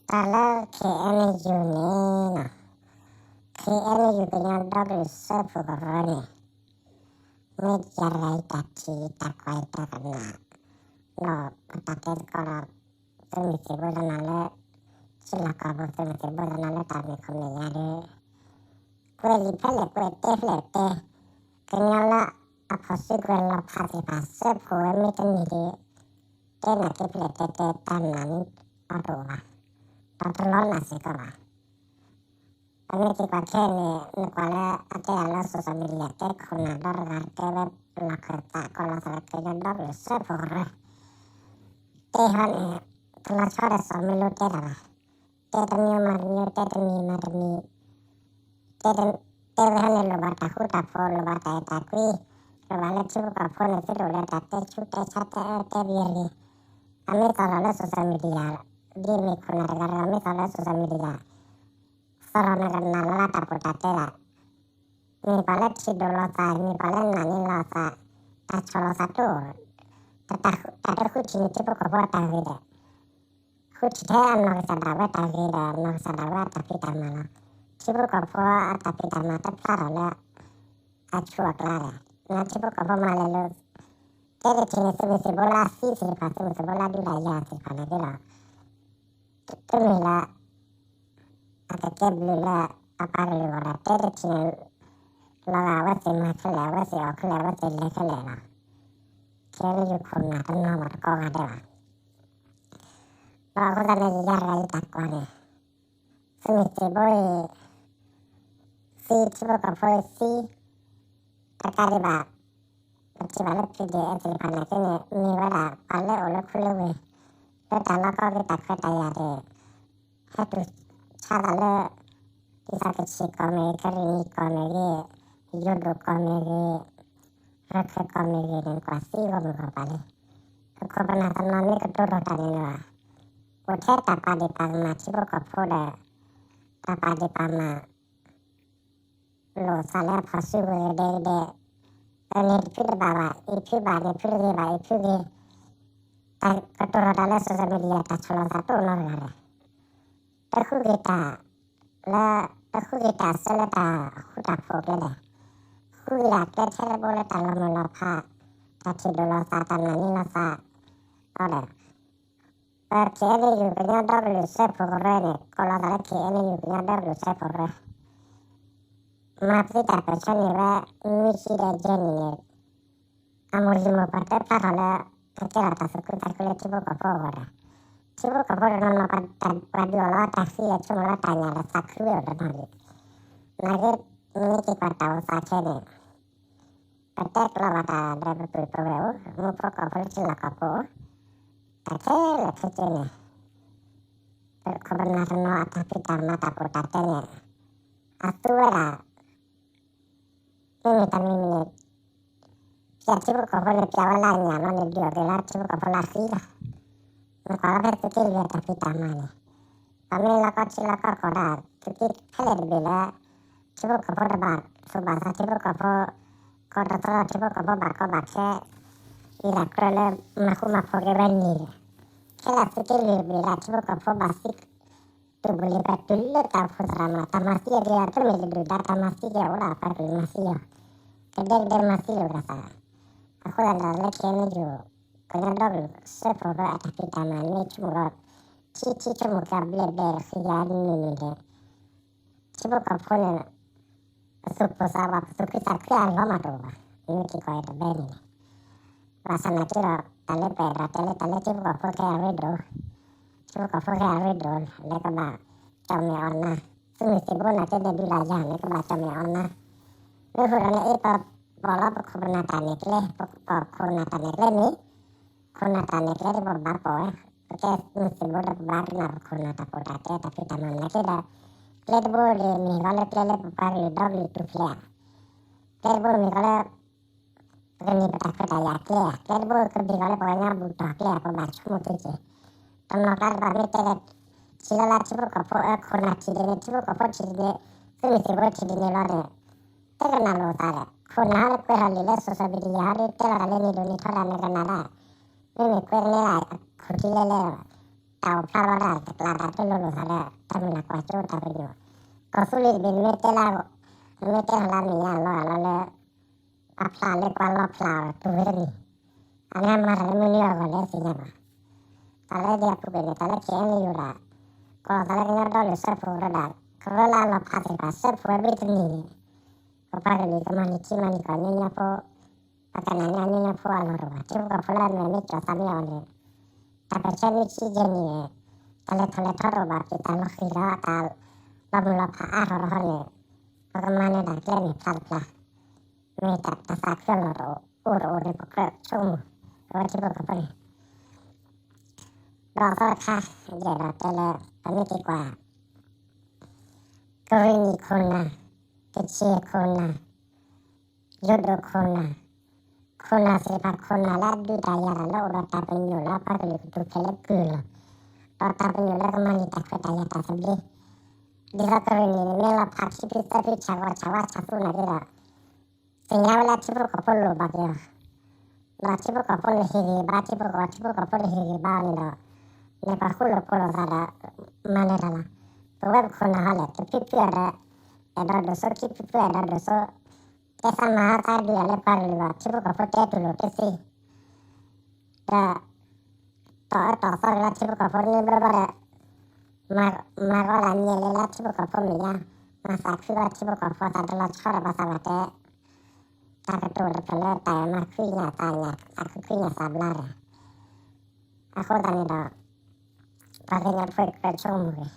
တၢ်လၢ ခ့ၣ်အဲၣ်ယူၣ်န့ၣ်နီၤ, ခ့ၣ်အဲၣ်ယူၣ် ကညီဒီကလုာ်စၢဖှိၣ်ကရၢန့ၣ်, မ့ၢ်ယၤတဂၤအံၤတၢ်ထံၣ်တၢ်ကွၢ်တၢ်ကနၣ်, ဒီးပတၢ်တဲသကိးဒီး သုးမုၢ်သံၣ်ဘိသနာ်လၢ ထံလီၢ်ကီၢ်ပူၤ သုးမုၢ်သံၣ်ဘိသနာ်လၢတၢ်မဲာ်ခီမဲာ်ညါဒီး ကွဲးလံာ်ဖဲလဲၣ်ကွဲး တဲဖဲလဲၣ်တဲ, ကညီလၢအဖီၣ်စုကဝဲၤလီၤဖးသ့ၣ်တဖၣ် စၢဖှိၣ်ဝဲမ့ၢ်တန့ၢ်ဒီး တဲနာ်က့ဖဲလဲၣ်တဲတဲ တၢ်နာ်န့ၣ်အီၤတအိၣ်ဘၣ်, ဒီးတလီၤနာ်စ့ၢ်ကီးဘၣ်. ပမ့ၢ်က့ၤကွၢ်ခဲအံၤန့ၣ် နကွၢ်လၢအတဲဒၣ်လၢ social media တဲခိၣ်နၢ်ဒီတဂၤ တဲဝဲလီၤခၢၣ်သး ကိးလီၤသးလၢကညီဒီကလုာ်စၢဖှိၣ်ကရၢ တဲဟီန့ၣ် တလီၤဆီဒီးစီၤမံလိတဲတၢ်ဘၣ်. တဲတမံၤမၤတမံၤ တဲတမံၤမၤတမံၤ, တဲတ, တဲဝဲဟီန့ၣ် လိၣ်ဘၣ်တၢ်ဃူတၢ်ဖိး လိၣ်ဘၣ်တၢ်အဲၣ်တၢ်ကွံ, လိၣ်ဘၣ်လၢထံဖိကီၢ်ဖိန့ၣ် သုတအိၣ်လၢတၢ်တဲဆူးတဲဆါ တဲအၢတဲသီအဂ့ၢ်, အမ့ၢ်သီၣ်လီၤလၢ social media ဒ်မ့ၢ်ခိၣ်နၢ်တဂၤတဂၤ မ့ၢ်သီၣ်လီၤလၢ social media သီၣ်လီၤနကနၣ်လၢတၢ်ပိာ်တၢ်တဲဒၣ်, မ့ၢ်ပှၤလၢထံၣ်ဒိၣ်လီၤသး မ့ၢ်ပှၤလၢနာ်န့ၢ်လီၤသး, တၢ်ဆီၣ်လီၤသးတအိၣ်, တၢ်တဃုထံၣ်န့ၢ်ထံဖိကီၢ်ဖိအတၢ်ဂ့ၤဒီး ဃုထံၣ်ထဲအနီၢ်ကစၢ်ဒၣ်ဝဲတၢ်ဂ့ၤဒီး နီၢ်ကစၢ်ဒၣ်ဝဲအတၢ်ဖံးတၢ်မၤလီၤ. ထံဖိကီၢ်ဖိအတၢ်ဖံးတၢ်မၤတဖျါထီၣ်လၢ အဆူၣ်အကျါဒီး နထံဖိကီၢ်ဖိမၤလဲၤလိာ်, တဲတထံၣ်န့ၣ် သုးမုၢ်သံၣ်ဘိလၢအသံသ့ၣ်တဖၣ် သုးမုၢ်သံၣ်ဘိလၢအဒုးတၢ်ယၤသ့ၣ်တဖၣ်န့ၣ်ဒီး တမ့ၢ်လၢ အကကဲဘျုးလၢအပှၤကလုာ်အဂီၢ်ဒီး တဲတထံၣ်န့ၣ် လီၤဂာ်အဝဲသ့ၣ်မၤခဲလၢာ် အဝဲသ့ၣ်အီၣ်ခဲလၢာ် အဝဲသ့ၣ်လဲၤခဲလၢာ်လီၤ. ခဲအံၤယခိၣ်နၢ်တနီၤဘၣ်တကိးဂၤဒဲးဘၣ်. ဒီးအဃိသတးန့ၣ် ယၤတဂၤအံၤတၢ်ကွၢ်န့ၣ် သုးမုၢ်သံၣ်ဘိအံၤ သံထံဖိကီၢ်ဖိအံၤသံ တကးဒံးဘၣ် ပထံၣ်ဘၣ်လၢ PDF သ့ၣ်တဖၣ်နာ်က့န့ၣ် မ့ၢ်ဝဲဒၣ်ပှၤလၢအိၣ်လၢခူလၢဝ့ၢ် လၢတၢ်လီၢ်ကီၢ်ဂ့ၤ တၢ်ခွဲးတၢ်ယာ်ဒီး ဟဲတူၢ်ဆါသးလၢ ဒ်သိးကချ့ၣ်ကီၢ်မ့ၢ်ဂ့ၤ ကရ့ၣ်နံၤကီၢ်မ့ၢ်ဂ့ၤ ယိၤဒိၣ်ကီၢ်မ့ၢ်ဂ့ၤ ရခဲၣ်ကီၢ်မ့ၢ်ဂ့ၤန့ၣ် ကွၢ်သံဂီၢ်မုၢ်ဂီၢ်ပၤလံ. ပခိၣ်ပနၢ်တနီၤမ့ၢ်ကတိၤထီၣ်တၢ်န့ၣ်လီၤ. အိၣ်ထဲတၢ်ပာ်ဒ့ၣ်ပာ်ကမၣ်ထံဖိကီၢ်ဖိဒီး တၢ်ပာ်ဒ့ၣ်ပာ်ကမၣ် လိာ်သးလၢအဖီၣ်စုကဝဲၤဂ့ၤဒဲးဂ့ၤဒဲး, အန့ၣ်တဖုတဘၣ်ဘၣ် အံၤဖုဘၣ် န့ၣ်ဖုတဂ့ၤဘၣ် အံၤဖုဂ့ၤ, တၢ်ကတိၤထီၣ်တၢ်လၢ social media တၢ်ဆီၣ်လီၤသးတအိၣ်နီတဂၤဒီး တဃုက့ၤတၢ်လၢ တဃုက့ၤတၢ်ဆၢလၢတၢ်ဃူတၢ်ဖိးအကျဲဒီး ဃုက့ၤဒၣ်ကျဲထဲတဘိလၢတၢ်လီၤမုၢ်လီၤဖး, တၢ်ထံၣ်ဒိၣ်လီၤသး တၢ်နာ်န့ၢ်လီၤသးအီၤဒီး ပ KNU ကညီဒီကလုာ်စၢဖှိၣ်ကရၢန့ၣ် ကိးလီၤသးလၢ KNU ကညီဒီကလုာ်စၢဖှိၣ်ကရၢ မၤသံတၢ်ပၢၢ်ဆၢန့ၢ်ဝဲ နွံဆံဒီးယဲၢ်နံၣ်န့ၣ် အမိၢ်လံၤမိၢ်ပှၢ်တဖျါထီၣ်လၢ ကကဲထီၣ်တၢ်သူၣ်ခုသးခုလၢထံဖိကီၢ်ဖိအဂီၢ်ဒီး ထံဖိကီၢ်ဖိတနီၤနီၤ ပှၤဒုးအီၣ်လီၤတၢ်ဃံလၤ ဆိကမိၣ်လီၤတၢ်ညၣ်ဒီးသးခုဝဲအိၣ်တနီၤလံ. နာ်က့ မ့ၢ်က့ၤကွၢ်တၢ်အိၣ်သးခဲန့ၣ် ပတဲကျီဘၣ်တၢ်ဒီးပပုၢ်ပဝဲၢ်အိၣ် မူဖိကီၢ်ဖိလၢထံလီၢ်ကီၢ်ပူၤ တၢ်ခဲလၢာ်ခဲဆ့န့ၣ် ပခိၣ်ပနၢ်တနီၤအတၢ်ဖံးတၢ်မၤတၢ်ပိာ်တၢ်တဲန့ၣ် အသူဝဲဒၣ် မ့မ့ၢ်တၢ်မံၤမံၤန့ၣ် ပျဲထံဖိကီၢ်ဖိန့ၣ် ပျဲဝဲလၢအညၣ်လီၤန့ၣ် ဒုးအီၣ်က့ၤလၢထံဖိကီၢ်ဖိလၢအဃံလီၤ. နကွၢ်လီၤဖဲသုးက့လွံၢ်အတၢ်ဖံးတၢ်မၤန့ၣ် ပမ့ၢ်လီၤကီထံလီၤကီကီၢ်ဒၣ် သုးက့ဖဲလဲၣ်တဘ့ၣ်လၢ ထံဖိကီၢ်ဖိတဘၣ်သူၣ်ဘၣ်သး ထံဖိကီၢ်ဖိ ကီၢ်တသီထံဖိကီၢ်ဖိဘၣ်ကီဘၣ်ခဲ အံၤဒၣ်ကြၢးလၢမၤဃူမၤဖိးက့ၤဝဲန့ၣ်ဒီး ခဲလၢာ်သုးက့လွံၢ်တဘ့ၣ်ဒၣ် ထံဖိကီၢ်ဖိဘၣ်သံ တူၢ်ပူၤလံၤပတုၤလၢတၢ်အိၣ်ဖှိၣ်သရၣ်မး တၢ်မၤသံအဒံးဒီး တမ့ၢ်တဒုၣ်ဒါ တၢ်မၤသံကဲအိၣ်ဒၣ်ပှၤကလုာ်မၤသံအီၤ ကဒဲကဒဲမၤသံလိာ်သးသး အဃိသတးဒီးလၢ ခဲအံၤ ကညီဒီကလုာ်စၢဖှိၣ်ကရၢအတၢ်ဖံးတၢ်မၤန့ၣ် ဆိကမိၣ်လီၤ ထံထံဆိကမိၣ်ကဘျဲၣ်ဘျဲၣ်ဃံယၤနုၢ်နုၢ်န့ၣ် ထံဖိကီၢ်ဖိန့ၣ် ပသူၣ်ပိၢ်သးဝး ပသူၣ်ခုသးခုအလီၢ်မးတအိၣ်ဘၣ် မ့ၢ်က့ၤကွၢ်အံၤတဘဲန့ၣ်န့ၣ် ဘၣ်ဆၣ်နာ်က့ဒီး တၢ်လၢပအဲၣ်ဒိးတဲလၢ တၢ်လၢထံဖိကီၢ်ဖိခဲအံၤအရ့ဒိၣ် ထံဖိကီၢ်ဖိခဲအံၤအရ့ဒိၣ် လၢကဘၣ်ကၠီၣ်မဲာ်အီၣ်နၤ သုးမုၢ်သံၣ်ဘိနာ်က့န့ၣ် ဒုးတၢ်ယၤန့ၣ် ကဘၣ်ကၠီၣ်မဲာ်အီၣ်နၤ လၢဃိဒီးန့ၣ် အ့ၣ်ပပိာ်လီၤပခိၣ်ပနၢ်တၢ်နဲၣ်ကျဲ ပပိာ်ခိၣ်နၢ်တၢ်နဲၣ်ကျဲန့ၣ် ခိၣ်နၢ်တၢ်နဲၣ်ကျဲဒ်ပဘၣ်ပိာ်ဝဲ ပကဲသုးမုၢ်သံၣ်ဘိဒီး ပဘၣ်ကနၣ်ပခိၣ်နၢ်တၢ်ပိာ်တၢ်တဲ တၢ်ဖံးတၢ်မၤနာ်က့ဒီး ကျဲတဘိန့ၣ် မ့ၢ်ဂီၤလၢကျဲလၢပပှၤကလုာ်ဒီကလုာ်တူၢ်ဖျဲးဧါ ကျဲတဘိမ့ၢ်ဂီၤလၢ ပကန့ၢ်ပတၢ်ခွဲးတၢ်ယာ်အကျဲဧါ ကျဲတဘိကဘ့ၣ်ဂီၤလၢပှၤကညီဘူၣ်တီၢ်ကျဲဧါ ပဘၣ်ဆိကမိၣ်က့ၤက့ၤ တနီၤကျါတဘၣ်မ့ၢ်တဲဒီး ထံၣ်လၢ်လၢထံဖိကီၢ်ဖိအခိၣ်နၢ်ထံၣ်ဒ်န့ၣ် ထံဖိကီၢ်ဖိထံၣ်ဒ်န့ၣ် သုးမုၢ်သံၣ်ဘိထံၣ်ဒ်န့ၣ်လီၤဒီး တကနၣ်လိာ်သးဒီး ခိၣ်နၢ်ဟီဒီးကွဲးထီၣ်လံာ်လၢ social media ဟီဒီး တဲလီၤတၢ်လၢနံၤဒိၣ်နံၤထီဒၣ် နကနၣ်ဒၣ် မ့မ့ၢ်ကွဲးကနဲဒၣ်အခိၣ်ထံးလဲၣ်လဲၣ်လီၤ. တၢ်အိၣ်ဖျါလီၤဒၣ်တကျးတၢ်တလိၤလိာ်သးဒီး တၢ်မုၢ်လၢ်ကွၢ်စိတၢ်ပညိၣ်, ကီၢ်သူလ့ၤတဘ့ၣ် နမ့ၢ်တဲလၢ နမ့ၢ်တဲထီၣ်လၢအမဲာ်ညါလီၤဂာ်လီၤလၢ အဖျါလၢကွၢ်လီၤဖျါအီၤတဝဲတနံၤ, အန့ၣ်မၤတၢ်လၢမုၢ်နံၤအဂီၢ်လၢသ့ၣ်ညါဘၣ်. တၢ်လၢဒ်အပူၤကွံာ်န့ၣ် တၢ်လၢ ခ့ၣ်အဲၣ်ယူၣ် ဒၣ် ကိးလီၤသးလၢကညီဒီကလုာ်စၢဖှိၣ်ကရၢဒၣ် ကရၢလၢအလီၤဖးသ့ၣ်တဖၣ် စၢဖှိၣ်ဝဲဘၣ်တနံၤန့ၣ် ပပှၤကလုာ်ကမၤန့ၢ်ထံမၤန့ၢ်ကီၢ်ညီညီဖိ, ပကနၣ်န့ၢ်အညီညီဖိအလီၢ်တအိၣ်ဘၣ်. ထံဖိကီၢ်ဖိလၢအမ့ၢ်မ့ၢ်ကၠီၤသးမ့ၢ်အီၤန့ၣ် တၢ်ပၢၢ်ဆၢနွံဆံယဲၢ်နံၣ်န့ၣ် တၢ်လဲၤထီၣ်လဲၤထီတအိၣ်ဘၣ်, ပတၢ်လီၤဃံၤဒီးတၢ်လီၤမုၢ်လီၤဖးအါထီၣ်တဟီန့ၣ် ပကမၤန့ၢ်တၢ်ကျဲန့ၣ်ဖျါတဖျါ, မ့ၢ်တၢ်သးခုအလီၢ်တအိၣ် အိၣ်တအိၣ်ဒီးပကြၢးဆိကမိၣ်, ပဝဲထံဖိကီၢ်ဖိန့ၣ် ဒီးအသီတခါ ယအဲၣ်ဒိးတဲလၢ ပမ့ၢ်က့ၤကွၢ် ကရံၣ်နံၣ်ခိၣ်နၢ်, ကချ့ၣ်ခိၣ်နၢ်, ယိၤဒိၣ်ခိၣ်နၢ်, ခိၣ်နၢ်သ့ၣ်တဖၣ် ခိၣ်နၢ်လၢအဒုးတၢ်ယၤတၢ်လၢအိၣ်ဒီးတၢ်ပညိၣ်လၢပှၤကလုာ်ကထူၣ်ဖျဲးလၢကုၢ်လီၤ. ဒီးတၢ်ပညိၣ်လၢကမၤန့ၢ်တၢ်ခွဲးတၢ်ယာ်တၢ်သဘျ့, ဒ်သိးကရံၣ်နံၣ်န့ၣ် မ့ၢ်လီၤဖးခံဖုသၢဖု ဆၣ်ဂီၤဆၣ်ဝါဆၣ်သူနၤက့ဒီး သ့ၣ်ညါဝဲလၢထံဖိကီၢ်ဖိလိၣ်ဘၣ်က့ၤအီၤ, ဒီးထံဖိကီၢ်ဖိန့ၣ်ဟ့ၣ်ဂံၢ်ဘါ, ထံဖိကီၢ်ဖိန့ၣ်ဟ့ၣ်ဂံၢ်ဘါအီၤန့ၣ်ဒီး န့ၣ်ပှၤဃူလိာ်ဖိးလိာ်သးဒီး မၤနၢၤတၢ်လီၤ. ပဝဲပခိၣ်နၢ်ဟီလဲၣ် တဖုဖုအီၤဒီး အဲၣ်ဒိးဒိၣ်စိ, ခံဖုဖုအဲၣ်ဒိးဒိၣ်စိ, တဲသးမၤအသးဒုးအီၤလၢပှၤကလုာ်ဘၣ်, ထံဖိကီၢ်ဖိတဲတူၢ်လိာ်တသ့ ဒီး တီၢ်အၢတီၢ်သီက့ၤလၢထံဖိကီၢ်ဖိန့ၣ်ဘျီဘျီဒီး မၤဂီၤဒၣ်မ့ၢ်လၢလၢထံဖိကီၢ်ဖိမဲာ်ညါ, မၤသးခုလၢထံဖိကီၢ်ဖိသးတလီၤဆီဒီးပှၤသးဘၣ်တဲ တၢ်ကတိၤတဖျၢၣ်လၢတၢ်မၤခွံညၣ်သးညၣ် သးခုခွံညၣ်သးဘျါဒီး အဃိသတးန့ၣ်ဒီး ပှၤကညီဖိကြၢးဆိကမိၣ်ဂ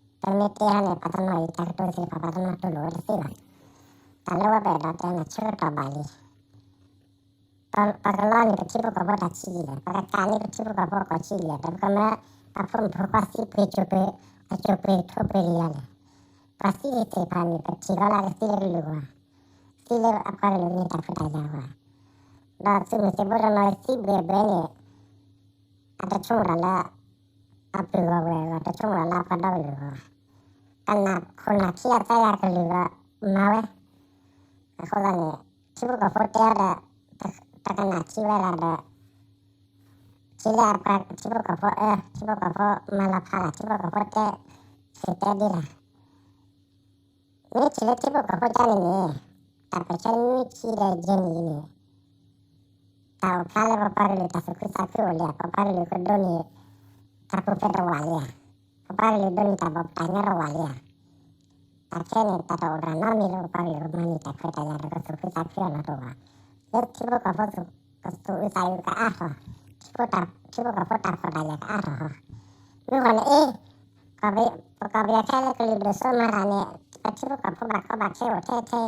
့ၤ, ပမ့ၢ်တဲဟီန့ၣ် ပှၤတနီၤအံၤတၢ်ကတိၤသ့ၣ်တဖၣ် ပှၤတနီၤတူၢ်လိာ်ဝဲတသ့ဘၣ်. တၢ်လၢဝဲပအဲၣ်ဒိးတဲန့ၣ် ဆၢကတီၢ်ဘၣ်လံ ပကလီန့ၢ်ပထံဖိကီၢ်ဖိတၢ်ဆံးယံာ်လဲၣ်, ပကကးန့ၢ်ပထံဖိကီၢ်ဖိအကီၢ်ဆံးယံာ်လဲၣ်, ဒီးပကမၢအဖိမုၣ်ဖိခွါသံပှ့ၤကၠိပှ့ၤ အကၠိပှ့ၤထိပှ့ၤကယၤလဲၣ်. ပှၤသံသ့ၣ်တဖၣ်န့ၣ် ပထံၣ်လီၤလၢကသံလၢကလုာ်အဂီၢ်, သံလၢအပှၤကလုာ်န့ၢ်တၢ်ခွဲးတၢ်ယာ်အဂီၢ်, ဒီးသုးမုၢ်သံၣ်ဘိတနီၤသံဘှဲးဘှဲးန့ၣ် အတဆိကမိၣ်တၢ်လၢ အပုၢ်ဂီၢ်ဝဲၢ်အဂီၢ်, တဆိကမိၣ်တၢ်လၢအပှၤဒီကလုာ်အဂီၢ်ဘၣ်. ကနၣ်ခိၣ်နၢ်ခံဂၤသၢဂၤကလုာ်ဒီးမၤဝဲ, အဃိသတးန့ၣ် ထံဖိကီၢ်ဖိတဲအီၤဒီး တကနၣ်ထံဝဲဒၣ်ဒီး ထံလၢအပှၤထံဖိကီၢ်ဖိအၢ ထံဖိကီၢ်ဖိမၤလီၤဖးလၢ် ထံဖိကီၢ်ဖိတဲ သ့ၣ်တဲဒ်လဲၣ် မ့ၢ်ထံၣ်လၢထံဖိကီၢ်ဖိကါန့ၣ်န့ၣ် တၢ်ပၢၢ်ဆၢနွံဆံဒီးယဲၢ်နံၣ်အံၤန့ၣ် တၢ်အိၣ်ဖျါလၢပပှၤကလုာ်တၢ်သူၣ်ခုသးခုအိၣ်လံဧါ, ပပှၤကလုာ်ကဒိးန့ၢ် တၢ်ပူၤဖျဲးတဝာ်လံဧါ, ပပှၤကလုာ်ဒိးန့ၢ်တၢ်ဘီၣ်တၢ်ညီတဝာ်လံဧါ. တၢ်ခဲန့ၣ် တၢ်တအိၣ်တၢ်နီတမံၤလၢပပှၤကလုာ်ကမၤန့ၢ်တၢ်ခွဲးတၢ်ယာ်ဒီးကသူၣ်ခုသးခုအလီၢ်တအိၣ်ဘၣ်. လၢထံဖိကီၢ်ဖိသူၣ်အုးသးအုးကအါထီၣ်, ထံဖိကီၢ်ဖိတၢ်ဖှီၣ်တၢ်ယာ်ကအါထီၣ်ဟီ, မ့ၢ်ဃီန့ၣ်အ့ၣ် ပကီၢ်ပယီၤခဲလၢာ်ကလုာ်ဒိၣ်စိမၤတၢ်န့ၣ် ပထံဖိကီၢ်ဖိဘၣ်ကီဘၣ်ခ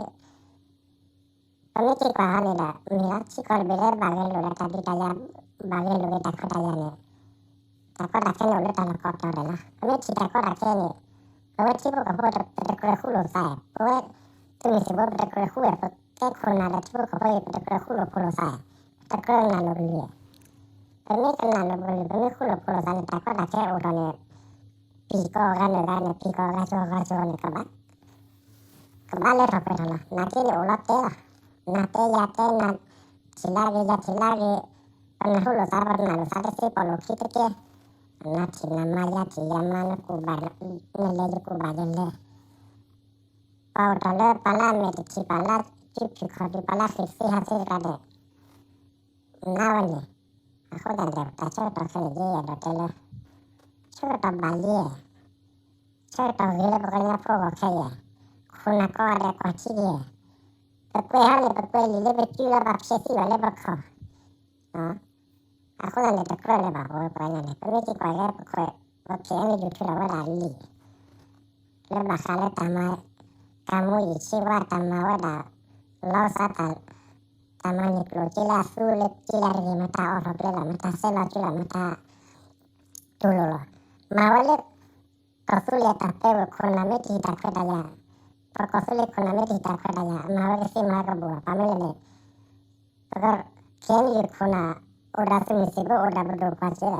ဲအိၣ်ထဲထဲ ပမ့ၢ်က့ၤကွၢ်ဟီန့ၣ်ဒီး မ့ၢ်လီၤထံကီၢ်တဘ့ၣ်လၢဘၣ်ဂဲၤလိာ်ဒီးတၢ်ဒုးတၢ်ယၤ ဘၣ်ဂဲၤလိာ်က့ၤတၢ်ခွဲးတၢ်ယာ်န့ၣ် တၢ်ကီတၢ်ခဲန့ၣ်အိၣ်လၢတၢ်လီၢ်ကိးတီၤဒဲးလီၤ. ပမ့ၢ်ထံၣ်တၢ်ကီတၢ်ခဲန့ၣ် ပဝဲထံဖိကီၢ်ဖိ ပတကြၢးဃူလိာ်သး, ပဝဲသုးမုၢ်သံၣ်ဘိ ပတကြၢးဃူဝဲ ပကဲခိၣ်နၢ်ဒီးထံဖိကီၢ်ဖိအံၤ ပတကြၢးဃူလိာ်ဖိးလိာ်သး, ပတကြၢးကနၣ်လိာ်ကလုၢ်, ပမ့ၢ်ကနၣ်လိာ်ကလုၢ် ပမ့ၢ်ဃူလိာ်ဖိးလိာ်သးန့ၣ် တၢ်ကီတၢ်ခဲအိၣ်ထီၣ်န့ၣ် ပံၤကိးဂၤနုာ်ဂၤန့ၣ် ပံၤကိးဂၤစိၤဂၤစိၤန့ၣ် ကဘၣ် ကဘၣ်လၢထီၣ်ပှဲၤထီၣ်လီၤ. နာ်က့န့ၣ်အိၣ်လီၤတဲလီၤ. နၤတဲယၤတဲ နၤထံၣ်လၢဂ့ၤ ယၤထံၣ်လၢဂ့ၤ, ပနၢ်ဟူလိာ်သး ပနၢ်လိာ်သးတသ့ ပိာ်လိာ်ခံတက့ၢ်. နၤထံၣ်နၤမၤ ယၤထံၣ်ယၤမၤ နကူးဘၣ်နလဲၤ ယကူးဘၣ်ယလဲၤ. ပအိၣ်ထီၣ်လၢပှၤလၢအမဲာ်တထံၣ် ပှၤလၢအစုဖုၣ်ခီၣ်ဒုး ပှၤလၢအဃ့ၢ်သ့ဟးသ့တဂၤဒီး နၤဝဲန့ၣ်, အဃိသတးန့ၣ် တၢ်ဆၢကတီၢ်ခဲန့ၣ် ယအဲၣ်ဒိးတဲလၢ ဆၢကတီၢ်ဘၣ်လံ, ဆၢကတီၢ်ဂ့ၤလၢပကညီဖိအဂီၢ်ခဲအံၤ, ခိၣ်နၢ်ကိးဂၤဒဲးကွၢ်ထံက့ၤ, ပကွဲးဟီန့ၣ် ပကွဲးလံာ်လၢပစုလၢဘၣ်ဖျဲးသံဘၣ်လၢပခီၣ် အဃိသတးန့ၣ် တကြၢးလၢၤဘၣ် ပဝဲပှၤကညီန့ၣ် ပမ့ၢ်က့ၤကွၢ်က့ၤ ပခိၣ် ပခဲအံၤ ယူၢ်ထူၣ်ဒီးဝဲဒၣ်လံာ် လၢဘၣ်ဃးလၢတၢ်မၤ ကၤမူအံၤဆ့ဝါ တၢ်မၤဝဲဒၣ် လီသးတၢ် တၢ်မၤန့ၢ်ကျိၣ်က့လၢအသူလၢက့လၢတဂ့ၤ မတၤအိးထီၣ်ကျဲလီၤ မတၤဆဲးလီၤက့လီၤ မတၤတူၢ်လိာ်လီၤ မၤဝဲလၢ ကီၢ်သူလ့ၤအတၢ်ပဲဝဲ ခိၣ်နၢ်မ့ၢ်တဟ့ၣ်တၢ်ခွဲးတၢ်ယာ်, ပကီၢ်သူလ့ၤခိၣ်နၢ်မ့ၢ်တဟ့ၣ်တၢ်ခွဲးတၢ်ယာ် အမၤဝဲကသ့မၤကဘိၣ်ဘၣ် ဘၣ်မနုၤလဲၣ်န့ၣ် ပက ခဲအံၤခိၣ်နၢ် အိၣ်ဒီးသုးမုၢ်သံၣ်ဘိ အိၣ်ဒီးပဒိၣ်ပှၤစၢၤဒီး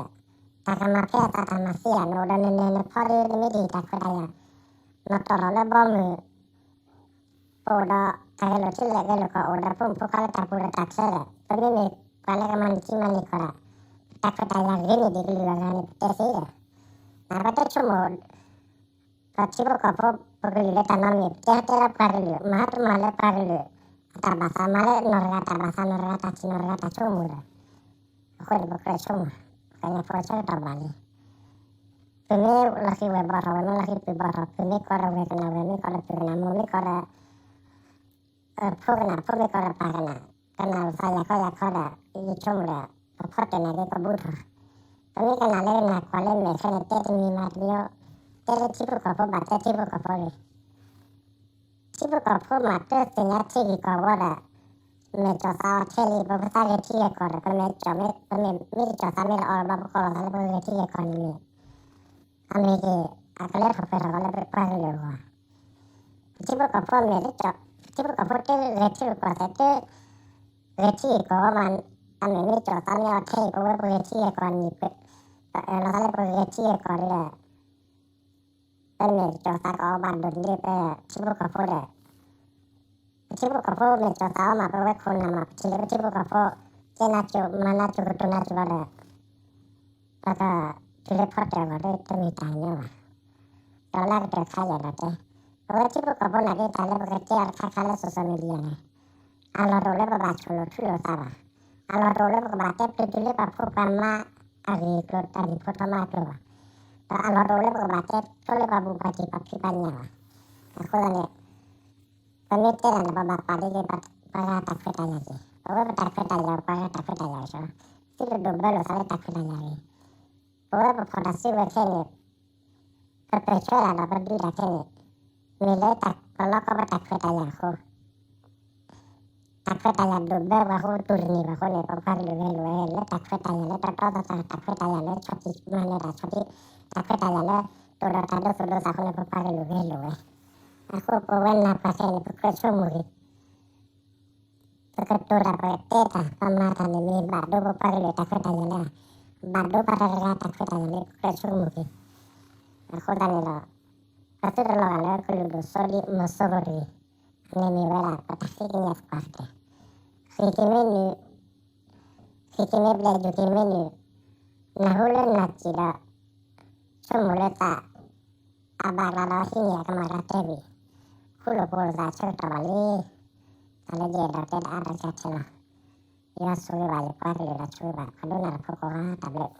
တၢ်ကမၤဖဲအသးတၢ်မၤသ့ဧါ နအိၣ်ဒီးနနဲၣ်နဖီဒီး နမ့ၢ်တဟ့ၣ်တၢ်ခွဲးတၢ်ယာ် နတီၢ်ထီၣ်လၢဘီမုၢ် ပအိၣ်ဒီးတၢ်ဂဲၤလိာ်ထံလၢာ်ဂဲၤလိာ်ကီၢ် အိၣ်ဒီးဖိမုၣ်ဖိခွါလၢတၢ်ပူၤဒီးတၢ်ချၢဒီး ပမ့မ့ၢ်ပှၤလၢကမၤန့ၢ်ထံမၤန့ၢ်ကီၢ်ဒီး တၢ်ခွဲးတၢ်ယာ်ဂ့ၤန့ၢ်ဒံးကလုာ်အဂၤန့ၣ် ပတဲသ့ဒီး နပတဲဆိကမိၣ် ပထံဖိကီၢ်ဖိ ပကလုာ်လၢတၢ်နီတမံၤ ပတဲတဲလၢပှၤကလုာ် မၤတမၤလၢပှၤကလုာ် အတၢ်ဘၣ်သး မၤလၢနီၢ်တဂၤတၢ်ဘၣ်သး နီၢ်တဂၤတၢ်ထံၣ် နီၢ်တဂၤတၢ်ဆိကမိၣ်ဒီး အဃိန့ၣ် ပကြၢးဆိကမိၣ် ပကညီဖိဆၢကတီၢ်ဘၣ်လံ. ပုၢ်မ့ၢ်လီၤဃံၤဝဲၢ်ဘီၣ်ထီၣ် ဝဲၢ်မ့ၢ်လီၤဃံၤပုၢ်ဘီၣ်ထီၣ် ပုၢ်မ့ၢ်ကီးဒီးဝဲၢ်ကနၣ် ဝဲၢ်မ့ၢ်ကီးဒီးပုၢ်ကနၣ် မိၢ်မ့ၢ်ကီးဒီး ဖိကနၣ် ဖိမ့ၢ်ကီးဒီးပၢ်ကနၣ် ကနၣ်လိာ်သးယၤခီယၤခီဒီး ယဆိကမိၣ်ဒီး ပဖီတၢၣ်နၤဒ်ကီၢ်ဘူးထီၣ် ပမ့ၢ်ကနၣ်လၢနကွၢ်လၢမဲာ်ခဲန့ၣ် တဲတမံၤမၤတမံၤ တဲလၢထံဖိကီၢ်ဖိဘၣ်တဲထံဖိကီၢ်ဖိလံ ထံဖိကီၢ်ဖိမး တသ့ၣ်ညါထံဂ့ၢ်ကီၢ်ဝီဒီး မဲာ်ကၠီၣ်သးအီၤထဲလံ ပဝဲသးဂဲၤထံဂဲၤကီၢ်ဒီး ပမဲာ်ကၠီၣ်မ့ၢ် ပမ့ၢ်တကၠီၣ်သးမ့ၢ်လီၤအီၤလီၤ ပကိးလီၤသးလၢပဂဲၤထံဂဲၤကီၢ်န့ၣ်န့ၣ် အမ့ၢ်က့ၤ အကလဲၤထီၣ်ပှဲၤထီၣ်ကီးလၢပပှၤကလုာ်အဂီၢ် ပထံဖိကီၢ်ဖိမဲာ် ပထံဖိကီၢ်ဖိတဂဲၤထံဂဲၤကီၢ်သဲး တဂဲၤထံဂဲၤကီၢ်မး အမ့ၢ်မ့ၢ်ကၠီၣ်သးမ့ၢ်အီၤထဲအံၤ ပဝဲပဂဲၤထံဂဲၤကီၢ်န့ၣ် ပအၢၣ်လီၤသးလၢပဂဲၤထံဂဲၤကီၢ်ဒီး ပမဲာ်ကၠီၣ်သးကအီၤဘၣ်ဒိၣ်န့ၣ် ပထံဖိကီၢ်ဖိဒီး ပထံဖိကီၢ်ဖိမဲာ်ကၠီၣ်သးအီၤမး ပဝဲခိၣ်နၢ်မး ပထံၣ်လၢပထံဖိကီၢ်ဖိ ကဲနၢ်စိၤမၤနၢ်စိၤကတိၤနၢ်စိၤလီၤဒီး ပကတုၤလၢဖီတၢၣ်အဂီၢ်ဒီးတမ့ၢ်တၢ်ညီဘၣ်. ဒီးလၢကတၢၢ်ခါယဲၢ်ဒီးတဲ, ပဝဲထံဖိကီၢ်ဖိနာ်က့တၢ်လၢပကတဲအီၤတခါခါလၢ social media န့ၣ်, အလီၢ်တအိၣ်လၢပဘၣ်ဆိၣ်လိာ်ထုလိာ်သးဘၣ်. အလီၢ်တအိၣ်လၢပကဘၣ်တဲပျုၤတုၤလၢပှၤဖိပှၤမါအဂ့ၢ်အကျိၤ တၢ်ဒုးဖိထီၣ်မါအကျိၤဘၣ်. ဒီးအလီၢ်တအိၣ်လၢပကဘၣ်တဲဆိလၢပှၤဘူးပှၤတံၢ်ပှၤဖံးပှၤညၣ်ဘၣ်. အဃိသတးန့ၣ် ပမ့ၢ်တဲတၢ်န့ၣ် ပဘၣ်ပာ်ဒ်က့ၤပှၤဂၤတၢ်ခွဲးတၢ်ယာ်က့ၤ, ပဝဲပတၢ်ခွဲးတၢ်ယာ် ပှၤဂၤတၢ်ခွဲးတၢ်ယာ်က့ၤ, သုတဒိးဘၢလိာ်သးလၢတၢ်ခွဲးတၢ်ယာ်ဂ့ၤ. ပဝဲပဖီၣ်တၢ်စုကဝဲၤခဲအံၤန့ၣ်, ပပၢၢ်ဆၢတၢ်ဒီးပဒုးတၢ်ခဲအံၤန့ၣ်, မ့ၢ်လၢတၢ်ကလီကီပတၢ်ခွဲးတၢ်ယာ်အဃိ တၢ်ခွဲးတၢ်ယာ်ဒိးဘၢပှၤအဃိတူၢ်တန့ၢ်ဘၣ်အဃိန့ၣ် ပပှၤကလုာ်ဂဲၤလိာ်ဝဲလၢတၢ်ခွဲးတၢ်ယာ်လၢတတီသးသး တၢ်ခွဲးတၢ်ယာ်လၢဆီၣ်တံၢ်မၤနၢၤတၢ်ဆီၣ်တံၢ်, တၢ်ခွဲးတၢ်ယာ်လၢ တိၢ်ဒီးတၢ်ဒိသူၣ်ဒိသးအဃိန့ၣ် ပပှၤကလုာ်ဂဲၤလိာ်ဝဲ. အဃိပဝဲနၢ်ပှၤခဲအံၤန့ၣ် ပကြၢးဆိကမိၣ်ဂ့ၤ ပကတိၤတၢ်ပတဲတၢ် ပမၤတၢ်န့ၣ်မ့ၢ်ဘၣ်ဒိပပှၤကလုာ်တၢ်ခွဲးတၢ်ယာ်လၢ, ဘၣ်ဒိပှၤတဂၤတၢ်ခွဲးတၢ်ယာ်လၢ ပကြၢးဆိကမိၣ်ဂ့ၤ. အဃိသတးန့ၣ်ဒီး ပသုတလီၤဂာ်လၢကလုာ်ဒိၣ်စီဒံးမီၤစိရိၤတဂ့ၤ, န့ၣ်မ့ၢ်ဝဲဒၣ် ပတၢ်ဃ့ကညးသပှၢ်ကတၢၢ်, ဃ့ကမ့ၢ်နုာ် ဃ့ကမ့ၢ်ဘျဲၣ် ယုၢ်ကမ့ၢ်နုာ်, နၢ်ဟူလၢနၢ်စံၣ်ဒီး ဆိကမိၣ်လၢသး အဘၣ်ကျါဒီးဟံးန့ၢ်အကမၣ်ကျါတဲဝံၤ, ဃူလိာ်ဖိးလိာ်သးဆၢကတီၢ်ဘၣ်လံ. တၢ်လၢယအဲၣ်ဒိးတဲတအါဒီးကၢ်ထဲလီၤ. ယွၤဆိၣ်ဂ့ၤဘၣ်ယပှၤကလုာ်ဒီးဆိၣ်ဂ့ၤဘၣ် ပှၤဒိကနၣ်တၢ်ဖိကိးဂၤ တၢ်ဘျုး